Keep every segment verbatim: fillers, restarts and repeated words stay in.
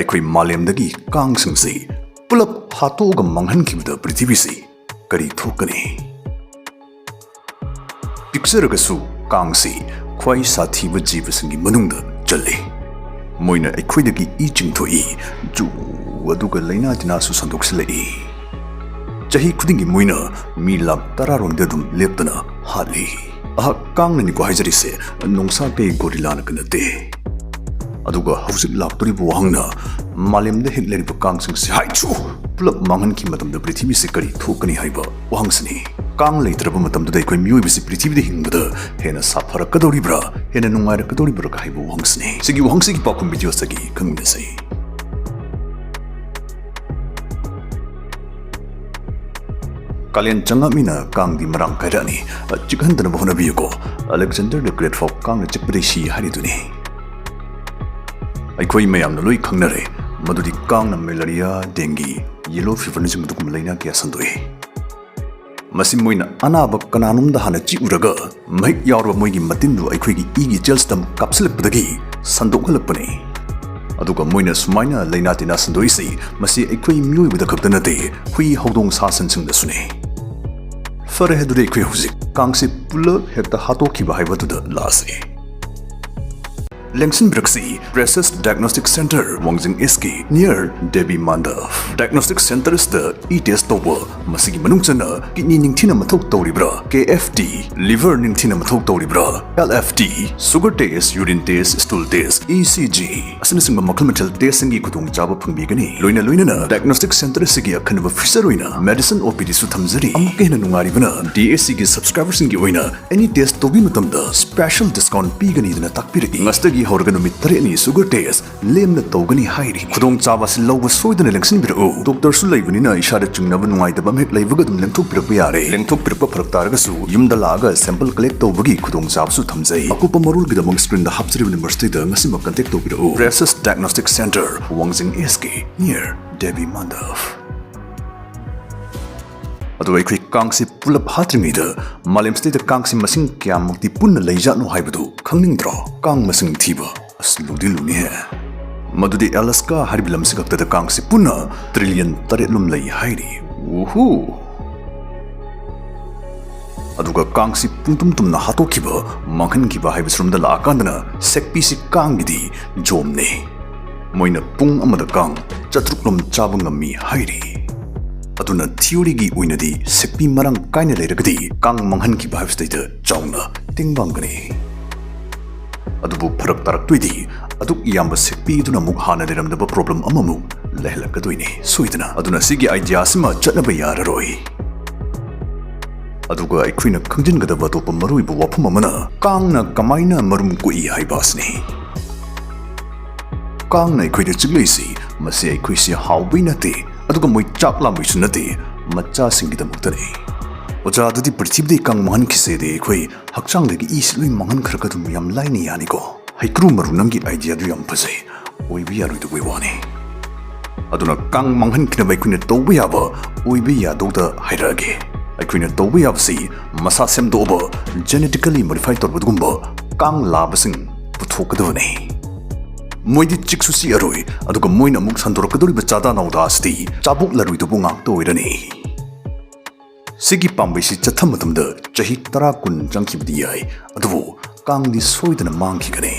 ꯑꯩꯈꯣꯏ ꯃꯥꯂꯦꯝꯗꯒꯤ ꯀꯥꯡꯁꯤꯡꯁꯤ ꯄꯨꯂꯞ ꯍꯥꯠꯇꯣꯛꯑꯒ ꯃꯥꯡꯍꯟꯈꯤꯕꯗ ꯄ꯭ꯔꯤꯊꯤꯕꯤꯁꯤ ꯀꯔꯤ ꯊꯣꯛꯀꯅꯤ? ꯄꯤꯛꯆꯔꯒꯁꯨ ꯀꯥꯡꯁꯤ ꯈ꯭ꯋꯥꯏ ꯁꯥꯊꯤꯕ ꯖꯤꯕꯁꯤꯡꯒꯤ ꯃꯅꯨꯡꯗ ꯆꯜꯂꯤ꯫ ꯃꯣꯏꯅ ꯑꯩꯈꯣꯏꯗꯒꯤ ꯏ ꯆꯤꯡꯊꯣꯛꯏ, ꯖꯨ, ꯑꯗꯨꯒ ꯂꯥꯏꯅꯥ ꯇꯤꯟꯅꯥꯁꯨ ꯁꯟꯗꯣꯛꯁꯤꯜꯂꯛꯏ꯫ ꯆꯍꯤ ꯈꯨꯗꯤꯡꯒꯤ ꯃꯣꯏꯅ ꯃꯤ ꯂꯥꯈ ꯇꯔꯥꯔꯣꯝꯗꯤ ꯑꯗꯨꯝ ꯂꯦꯞꯇꯅ ꯍꯥꯠꯂꯤ꯫ ꯑꯍ, ꯀꯥꯡꯅꯅꯤꯀꯣ ꯍꯥꯏꯖꯔꯤꯁꯦ, ꯅꯣꯡꯁꯥ ꯀꯩ ꯒꯣꯔꯤꯂꯥꯅꯒ ꯅꯠꯇꯦ꯫ ꯑꯗꯨꯒ ꯍꯧꯖꯤꯛ ꯂꯥꯛꯇꯣꯔꯤꯕ ꯋꯥꯍꯪꯅ, ꯃꯥꯂꯦꯝꯗ ꯍꯤꯡꯂꯤꯕ ꯀꯥꯡꯁꯤꯡꯁꯦ, ꯍꯥꯏꯆꯨ, ꯄꯨꯂꯞ ꯃꯥꯡꯍꯟꯈꯤꯕ ꯃꯇꯝꯗ ꯄ꯭ꯔꯤꯊꯤꯕꯤꯁꯤ ꯀꯔꯤ ꯊꯣꯛꯀꯅꯤ ꯍꯥꯏꯕ ꯋꯥꯍꯪꯁꯤꯅꯤ꯫ ꯀꯥꯡ ꯂꯩꯇ꯭ꯔꯕ ꯃꯇꯝꯗꯨꯗ ꯑꯩꯈꯣꯏ ꯃꯤꯑꯣꯏꯕꯁꯤ ꯄ꯭ꯔꯤꯊꯤꯕꯤꯗ ꯍꯤꯡꯕꯗ ꯍꯦꯟꯅ ꯁꯥꯐꯔꯛꯀꯗꯧꯔꯤꯕ꯭ꯔꯥ, ꯍꯦꯟꯅ ꯅꯨꯡꯉꯥꯏꯔꯛꯀꯗꯧꯔꯤꯕ꯭ꯔꯥ ꯍꯥꯏꯕ ꯋꯥꯍꯪꯁꯤꯅꯤ꯫ ꯁꯤꯒꯤ ꯋꯥꯍꯪꯁꯤꯒꯤ ꯄꯥꯎꯈꯨꯝ ꯚꯤꯗꯤꯑꯣꯁꯤꯗꯒꯤ ꯈꯪꯃꯤꯟꯅꯁꯤ꯫ ꯀꯥꯂꯦꯟ ꯆꯪꯉꯛꯃꯤꯅ ꯀꯥꯡꯗꯤ ꯃꯔꯥꯡ ꯀꯥꯏꯔꯛꯑꯅꯤ꯫ ꯆꯤꯛꯍꯟꯗꯅꯕ ꯍꯣꯠꯅꯕꯤꯌꯨꯀꯣ꯫ Alexander the Great ꯐꯥꯎ ꯀꯥꯡꯅ ꯆꯤꯛꯄꯗꯩ ꯁꯤ ꯍꯥꯏꯔꯤꯗꯨꯅꯤ꯫ ꯑꯩꯈꯣꯏ ꯃꯌꯥꯝꯅ ꯂꯣꯏ ꯈꯪꯅꯔꯦ ꯃꯗꯨꯗꯤ ꯀꯥꯡꯅ ꯃꯦꯂꯔꯤꯌꯥ, ꯗꯦꯡꯒꯤ, ꯌꯦꯂꯣ ꯐꯤꯚꯔꯅꯆꯤꯡꯕ ꯑꯗꯨꯒꯨꯝꯕ ꯂꯥꯏꯅꯥ ꯀꯌꯥ ꯁꯟꯗꯣꯛꯏ꯫ ꯃꯁꯤ ꯃꯣꯏꯅ ꯑꯅꯥꯕ ꯀꯅꯥꯅꯣꯝꯗ ꯍꯥꯟꯅ ꯆꯤꯛꯎꯔꯒ ꯃꯍꯤꯛ ꯌꯥꯎꯔꯕ ꯃꯣꯏꯒꯤ ꯃꯇꯤꯟꯗꯨ ꯑꯩꯈꯣꯏꯒꯤ ꯏꯒꯤ ꯆꯦꯜꯁꯇ ꯀꯥꯞꯁꯤꯜꯂꯛꯄꯗꯒꯤ ꯁꯟꯗꯣꯛꯍꯜꯂꯛꯄꯅꯤ꯫ ꯑꯗꯨꯒ ꯃꯣꯏꯅ ꯁꯨꯃꯥꯏꯅ ꯂꯥꯏꯅꯥ ꯇꯤꯟꯅꯥ ꯁꯟꯗꯣꯛꯏꯁꯤ, ꯃꯁꯤ ꯑꯩꯈꯣꯏ ꯃꯤꯑꯣꯏꯕꯗ ꯈꯛꯇ ꯅꯠꯇꯦ, ꯍꯨꯏ, ꯍꯧꯗꯣꯡ, ꯁꯥ ꯁꯟꯁꯤꯡꯗꯁꯨꯅꯤ꯫ ꯐꯔꯦ, ꯑꯗꯨꯗꯤ ꯑꯩꯈꯣꯏ ꯍꯧꯖꯤꯛ ꯀꯥꯡꯁꯤ ꯄꯨꯂꯞ ꯍꯦꯛꯇ ꯍꯥꯠꯇꯣꯛꯈꯤꯕ ꯍꯥꯏꯕꯗꯨꯗ ꯂꯥꯛꯑꯁꯤ꯫ ꯂꯦꯡꯁꯤꯟꯕꯤꯔꯛꯁꯤ Precious Diagnostic Centre, ꯋꯥꯡꯖꯤꯡ East ꯀꯤ near Devi Mandav꯫ Diagnostic Centre ꯑꯁꯤꯗ ꯏ test ꯇꯧꯕ, ꯃꯁꯤꯒꯤ ꯃꯅꯨꯡ ꯆꯟꯅ kidney ꯅꯤꯡꯊꯤꯅ ꯃꯊꯧ ꯇꯧꯔꯤꯕ꯭ꯔꯥ, K F T, liver ꯅꯤꯡꯊꯤꯅ ꯃꯊꯧ ꯇꯧꯔꯤꯕ꯭ꯔꯥ, L F T, sugar test, urine test, stool test, E C G ꯑꯁꯤꯅꯆꯤꯡꯕ ꯃꯈꯜ ꯃꯊꯦꯜ test ꯁꯤꯡꯒꯤ ꯈꯨꯗꯣꯡꯆꯥꯕ ꯐꯪꯕꯤꯒꯅꯤ꯫ ꯂꯣꯏꯅ ꯂꯣꯏꯅꯅ diagnostic centre ꯑꯁꯤꯒꯤ ꯑꯈꯟꯅꯕ feature ꯑꯣꯏꯅ medicine O P D ꯁꯨ ꯊꯝꯖꯔꯤ꯫ ꯑꯃꯨꯛꯀ ꯍꯦꯟꯅ ꯅꯨꯡꯉꯥꯏꯔꯤꯕꯅ, D A C ꯒꯤ subscriber ꯁꯤꯡꯒꯤ ꯑꯣꯏꯅ any test ꯇꯧꯕꯤ ꯃꯇꯝꯗ special discount ꯄꯤꯒꯅꯤꯗꯅ ꯇꯥꯛꯄꯤꯔꯛꯏ꯫ ꯉꯁꯤꯗꯒꯤ ꯍꯧꯔꯒ ꯅꯨꯃꯤꯠ ꯇꯔꯦꯠꯅꯤ sugar test ꯂꯦꯝꯅ ꯇꯧꯒꯅꯤ ꯍꯥꯏꯔꯤ꯫ ꯈꯨꯗꯣꯡꯆꯥꯕ ꯑꯁꯤ ꯂꯧꯕ ꯁꯣꯏꯗꯅ ꯂꯦꯡꯁꯤꯟꯕꯤꯔꯛꯎ꯫ Doctor ꯁꯨ ꯂꯩꯕꯅꯤꯅ ꯏꯁꯥꯗ ꯆꯤꯡꯅꯕ ꯅꯨꯡꯉꯥꯏꯇꯕ ꯑꯃ ꯍꯦꯛ ꯂꯩꯕꯒ ꯑꯗꯨꯝ ꯂꯦꯡꯊꯣꯛꯄꯤꯔꯛꯄ ꯌꯥꯔꯦ꯫ ꯂꯦꯡꯊꯣꯛꯄꯤꯔꯛꯄ ꯐꯔꯛ ꯇꯥꯔꯒꯁꯨ ꯌꯨꯝꯗ ꯂꯥꯛꯑꯒ sample collect ꯇꯧꯕꯒꯤ ꯈꯨꯗꯣꯡꯆꯥꯕꯁꯨ ꯊꯝꯖꯩ꯫ ꯑꯀꯨꯞꯄ ꯃꯔꯣꯜꯒꯤꯗꯃꯛ screen ꯗ ꯍꯥꯞꯆꯔꯤꯕ number ꯁꯤꯗ ꯉꯁꯤꯃꯛ contact ꯇꯧꯕꯤꯔꯛꯎ꯫ Precious Diagnostic Centre, ꯋꯥꯡꯖꯤꯡ East ꯀꯤ near Devi Mandav꯫ ꯑꯗꯣ ꯑꯩꯈꯣꯏ ꯀꯥꯡꯁꯤ ꯄꯨꯂꯞ ꯍꯥꯠꯇ꯭ꯔꯤꯉꯩꯗ ꯃꯥꯂꯦꯝꯁꯤꯗ ꯀꯥꯡꯁꯤ ꯃꯁꯤꯡ ꯀꯌꯥꯃꯨꯛꯇꯤ ꯄꯨꯟꯅ ꯂꯩꯖꯥꯠꯅꯣ ꯍꯥꯏꯕꯗꯨ ꯈꯪꯅꯤꯡꯗ꯭ꯔꯣ? ꯀꯥꯡ ꯃꯁꯤꯡ ꯊꯤꯕ ꯑꯁ ꯂꯨꯗꯤ ꯂꯨꯅꯤꯍꯦ꯫ ꯃꯗꯨꯗꯤ ꯑꯦꯂꯥꯁꯀꯥ ꯍꯥꯏꯔꯤꯕ ꯂꯝꯁꯤ ꯈꯛꯇꯗ ꯀꯥꯡꯁꯤ ꯄꯨꯟꯅ ꯇ꯭ꯔꯤꯂꯤꯌꯟ ꯇꯔꯦꯠꯂꯣꯝ ꯂꯩ ꯍꯥꯏꯔꯤ꯫ ꯎꯍꯨ! ꯑꯗꯨꯒ ꯀꯥꯡꯁꯤ ꯄꯨꯡꯇꯨꯝ ꯇꯨꯝꯅ ꯍꯥꯠꯇꯣꯛꯈꯤꯕ, ꯃꯥꯡꯍꯟꯈꯤꯕ ꯍꯥꯏꯕꯁꯤꯔꯣꯝꯗ ꯂꯥꯛꯑꯀꯥꯟꯗꯅ ꯁꯦꯛꯄꯤꯁꯤ ꯀꯥꯡꯒꯤꯗꯤ ꯖꯣꯝꯅꯤ꯫ ꯃꯣꯏꯅ ꯄꯨꯡ ꯑꯃꯗ ꯀꯥꯡ ꯆꯥꯇ꯭ꯔꯨꯛꯂꯣꯝ ꯆꯥꯕ ꯉꯝꯃꯤ ꯍꯥꯏꯔꯤ꯫ ꯑꯗꯨꯅ ꯊꯤꯑꯣꯔꯤꯒꯤ ꯑꯣꯏꯅꯗꯤ ꯁꯦꯛꯄꯤ ꯃꯔꯥꯡ ꯀꯥꯏꯅ ꯂꯩꯔꯒꯗꯤ ꯀꯥꯡ ꯃꯥꯡꯍꯟꯈꯤꯕ ꯍꯥꯏꯕꯁꯤꯗꯩꯗ ꯆꯥꯎꯅ ꯇꯦꯡꯕꯥꯡꯒꯅꯤ꯫ ꯑꯗꯨꯕꯨ ꯐꯔꯛ ꯇꯥꯔꯛꯇꯣꯏꯗꯤ ꯑꯗꯨꯛ ꯌꯥꯝꯕ ꯁꯦꯛꯄꯤ ꯑꯗꯨꯅ ꯑꯃꯨꯛ ꯍꯥꯟꯅ ꯂꯩꯔꯝꯗꯕ ꯄ꯭ꯔꯣꯕ꯭ꯂꯦꯝ ꯑꯃꯃꯨꯛ ꯂꯩꯍꯜꯂꯛꯀꯗꯣꯏꯅꯤ ꯁꯣꯏꯗꯅ꯫ ꯑꯗꯨꯅ ꯁꯤꯒꯤ ꯑꯥꯏꯗꯤꯌꯥꯁꯤꯃ ꯆꯠꯅꯕ ꯌꯥꯔꯔꯣꯏ꯫ ꯑꯗꯨꯒ ꯑꯩꯈꯣꯏꯅ ꯈꯪꯖꯤꯟꯒꯗꯕ ꯑꯇꯣꯞꯄ ꯃꯔꯨꯑꯣꯏꯕ ꯋꯥꯐꯝ ꯑꯃꯅ ꯀꯥꯡꯅ ꯀꯃꯥꯏꯅ ꯃꯔꯨꯝ ꯀꯣꯛꯏ ꯍꯥꯏꯕ ꯑꯁꯤꯅꯤ꯫ ꯀꯥꯡꯅ ꯑꯩꯈꯣꯏꯗ ꯆꯤꯛꯂꯛꯏꯁꯤ ꯃꯁꯤ ꯑꯩꯈꯣꯏꯁꯦ ꯍꯥꯎꯕꯩ ꯅꯠꯇꯦ, ꯑꯗꯨꯒ ꯃꯣꯏ ꯆꯥꯛ ꯂꯥꯝꯕꯩꯁꯨ ꯅꯠꯇꯦ, ꯃꯆꯥꯁꯤꯡꯒꯤꯗꯃꯛꯇꯅꯤ꯫ ꯑꯣꯖꯥ, ꯑꯗꯨꯗꯤ ꯄ꯭ꯔꯤꯊꯤꯕꯤꯗꯩ ꯀꯥꯡ ꯃꯥꯡꯍꯟꯈꯤꯁꯦꯗꯤ ꯑꯩꯈꯣꯏ ꯍꯛꯆꯥꯡꯗꯒꯤ ꯏꯁꯤ ꯂꯣꯏ ꯃꯥꯡꯍꯟꯈ꯭ꯔꯒ ꯑꯗꯨꯝ ꯌꯥꯝ ꯂꯥꯏꯅ ꯌꯥꯅꯤꯀꯣ? ꯍꯩꯀ꯭ꯔꯨ ꯃꯔꯨ, ꯅꯪꯒꯤ ꯑꯥꯏꯗꯤꯌꯥꯗꯨ ꯌꯥꯝ ꯐꯖꯩ, ꯑꯣꯏꯕ ꯌꯥꯔꯣꯏꯗꯕꯩ ꯋꯥꯅꯤ꯫ ꯑꯗꯨꯅ ꯀꯥꯡ ꯃꯥꯡꯍꯟꯈꯤꯅꯕ ꯑꯩꯈꯣꯏꯅ ꯇꯧꯕ ꯌꯥꯕ ꯑꯣꯏꯕ ꯌꯥꯗꯧꯗ ꯍꯥꯏꯔꯛꯑꯒꯦ꯫ ꯑꯩꯈꯣꯏꯅ ꯇꯧꯕ ꯌꯥꯕꯁꯤ ꯃꯁꯥ ꯁꯦꯝꯗꯣꯛꯑꯕ, ꯖꯦꯅꯦꯇꯤꯀꯦꯂꯤ ꯃꯣꯗꯤꯐꯥꯏ ꯇꯧꯔꯕ ꯑꯗꯨꯒꯨꯝꯕ ꯀꯥꯡ ꯂꯥꯕꯁꯤꯡ ꯄꯨꯊꯣꯛꯀꯗꯕꯅꯤ꯫ ꯃꯣꯏꯗꯤ ꯆꯤꯛꯁꯨ ꯆꯤꯛꯑꯔꯣꯏ, ꯑꯗꯨꯒ ꯃꯣꯏꯅ ꯑꯃꯨꯛ ꯁꯟꯗꯣꯔꯛꯀꯗꯧꯔꯤꯕ ꯆꯥꯗꯥ ꯅꯥꯎꯗꯥ ꯑꯁꯤꯗꯤ ꯆꯥꯕꯣꯛꯂꯔꯣꯏꯗꯧꯕ ꯉꯥꯛꯇ ꯑꯣꯏꯔꯅꯤ꯫ ꯁꯤꯒꯤ ꯄꯥꯝꯕꯩꯁꯤ ꯆꯠꯊ ꯃꯇꯝꯗ ꯆꯍꯤ ꯇꯔꯥ ꯀꯨꯟ ꯆꯪꯈꯤꯕꯗꯤ ꯌꯥꯏ, ꯑꯗꯨꯕꯨ ꯀꯥꯡꯗꯤ ꯁꯣꯏꯗꯅ ꯃꯥꯡꯈꯤꯒꯅꯤ꯫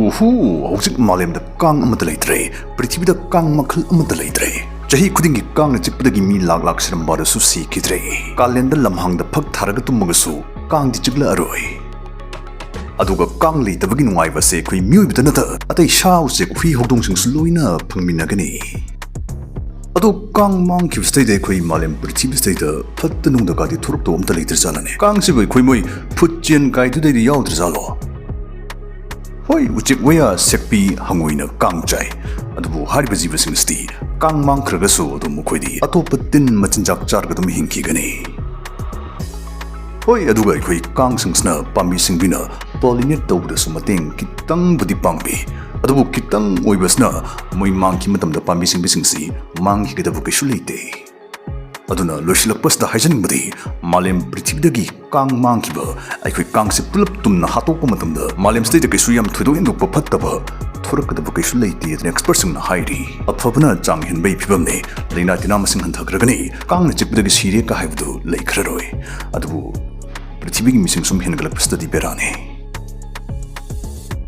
ꯎꯍꯨ! ꯍꯧꯖꯤꯛ ꯃꯥꯂꯦꯝꯗ ꯀꯥꯡ ꯑꯃꯠꯇ ꯂꯩꯇ꯭ꯔꯦ, ꯄ꯭ꯔꯤꯊꯤꯕꯤꯗ ꯀꯥꯡ ꯃꯈꯜ ꯑꯃꯠꯇ ꯂꯩꯇ꯭ꯔꯦ꯫ ꯆꯍꯤ ꯈꯨꯗꯤꯡꯒꯤ ꯀꯥꯡꯅ ꯆꯤꯛꯄꯗꯒꯤ ꯃꯤ ꯂꯥꯛ ꯂꯥꯛ ꯁꯤꯔꯝꯕꯗꯁꯨ ꯁꯤꯈꯤꯗ꯭ꯔꯦ꯫ ꯀꯥꯂꯦꯟꯗ ꯂꯝꯍꯥꯡꯗ ꯐꯛ ꯊꯥꯔꯒ ꯇꯨꯝꯃꯒꯁꯨ ꯀꯥꯡꯗꯤ ꯆꯤꯛꯂꯛꯑꯔꯣꯏ꯫ ꯑꯗꯨꯒ ꯀꯥꯡ ꯂꯩꯇꯕꯒꯤ ꯅꯨꯡꯉꯥꯏꯕꯁꯦ ꯑꯩꯈꯣꯏ ꯃꯤꯑꯣꯏꯕꯗ ꯅꯠꯇ ꯑꯇꯩ ꯁꯥ ꯎꯆꯦꯛ ꯍꯨꯏ ꯍꯧꯗꯣꯡꯁꯤꯡꯁꯨ ꯂꯣꯏꯅ ꯐꯪꯃꯤꯟꯅꯒꯅꯤ꯫ ꯑꯗꯣ ꯀꯥꯡ ꯃꯥꯡꯈꯤꯕꯁꯤꯗꯩꯗ ꯑꯩꯈꯣꯏ ꯃꯥꯂꯦꯝ ꯄ꯭ꯔꯤꯊꯤꯕꯤꯁꯤꯗꯩꯗ ꯐꯠꯇ ꯅꯨꯡꯗ ꯀꯥꯗꯤ ꯊꯣꯔꯛꯇꯧ ꯑꯝꯇ ꯂꯩꯇ꯭ꯔꯖꯥꯠꯂꯅꯦ? ꯀꯥꯡꯁꯤꯕꯨ ꯑꯩꯈꯣꯏ ꯃꯣꯏ ꯐꯨꯠ ꯆꯦꯟ ꯀꯥꯏꯗꯨꯗꯩꯗꯤ ꯌꯥꯎꯗ꯭ꯔꯖꯥꯠꯂꯣ? ꯍꯣꯏ, ꯎꯆꯦꯛ ꯋꯥꯌꯥ, ꯁꯦꯛꯄꯤ, ꯍꯪꯉꯣꯏꯅ ꯀꯥꯡ ꯆꯥꯏ, ꯑꯗꯨꯕꯨ ꯍꯥꯏꯔꯤꯕ ꯖꯤꯕꯁꯤꯡ ꯑꯁꯤꯗꯤ ꯀꯥꯡ ꯃꯥꯡꯈ꯭ꯔꯒꯁꯨ ꯑꯗꯨꯝ ꯃꯈꯣꯏꯗꯤ ꯑꯇꯣꯞꯄ ꯇꯤꯟ ꯃꯆꯤꯟꯖꯥꯛ ꯆꯥꯔꯒ ꯑꯗꯨꯝ ꯍꯤꯡꯈꯤꯒꯅꯤ꯫ ꯍꯣꯏ, ꯑꯗꯨꯒ ꯑꯩꯈꯣꯏ ꯀꯥꯡꯁꯤꯡꯁꯤꯅ ꯄꯥꯝꯕꯤ ꯁꯤꯡꯕꯤꯅ ꯄꯣꯂꯤꯅꯦꯠ ꯇꯧꯕꯗꯁꯨ ꯃꯇꯦꯡ ꯈꯤꯇꯪꯕꯨꯗꯤ ꯄꯥꯡꯕꯤ, ꯑꯗꯨꯕꯨ ꯈꯤꯇꯪ ꯑꯣꯏꯕꯁꯤꯅ ꯃꯣꯏ ꯃꯥꯡꯈꯤ ꯃꯇꯝꯗ ꯄꯥꯝꯕꯤ ꯁꯤꯡꯕꯤꯁꯤꯡꯁꯤ ꯃꯥꯡꯈꯤꯒꯗꯕ ꯀꯩꯁꯨ ꯂꯩꯇꯦ꯫ ꯑꯗꯨꯅ ꯂꯣꯏꯁꯤꯜꯂꯛꯄꯁꯤꯗ ꯍꯥꯏꯖꯅꯤꯡꯕꯗꯤ, ꯃꯥꯂꯦꯝ ꯄ꯭ꯔꯤꯊꯤꯕꯤꯗꯒꯤ ꯀꯥꯡ ꯃꯥꯡꯈꯤꯕ, ꯑꯩꯈꯣꯏ ꯀꯥꯡꯁꯦ ꯄꯨꯂꯞ ꯇꯨꯝꯅ ꯍꯥꯠꯇꯣꯛꯄ ꯃꯇꯝꯗ ꯃꯥꯂꯦꯝꯁꯤꯗꯩꯗ ꯀꯩꯁꯨ ꯌꯥꯝ ꯊꯣꯏꯗꯣꯛ ꯍꯦꯟꯗꯣꯛꯄ ꯐꯠꯇꯕ ꯊꯣꯔꯛꯀꯗꯕ ꯀꯩꯁꯨ ꯂꯩꯇꯦ ꯑꯗꯨꯅ ꯑꯦꯛꯁꯄꯔꯠꯁꯤꯡꯅ ꯍꯥꯏꯔꯤ꯫ ꯑꯐꯕꯅ ꯆꯥꯡ ꯍꯦꯟꯕꯒꯤ ꯐꯤꯕꯝꯅꯤ꯫ ꯂꯥꯏꯅꯥ ꯇꯤꯟꯅꯥ ꯃꯁꯤꯡ ꯍꯟꯊꯈ꯭ꯔꯒꯅꯤ, ꯀꯥꯡꯅ ꯆꯤꯛꯄꯗꯒꯤ ꯁꯤꯔꯦ ꯀ ꯍꯥꯏꯕꯗꯨ ꯂꯩꯈ꯭ꯔꯔꯣꯏ꯫ ꯑꯗꯨꯕꯨ ꯄ꯭ꯔꯤꯊꯤꯕꯤꯒꯤ ꯃꯤꯁꯤꯡ ꯁꯨꯝ ꯍꯦꯟꯒꯠꯂꯛꯄꯁꯤꯗꯗꯤ ꯕꯦꯔꯥꯅꯤ꯫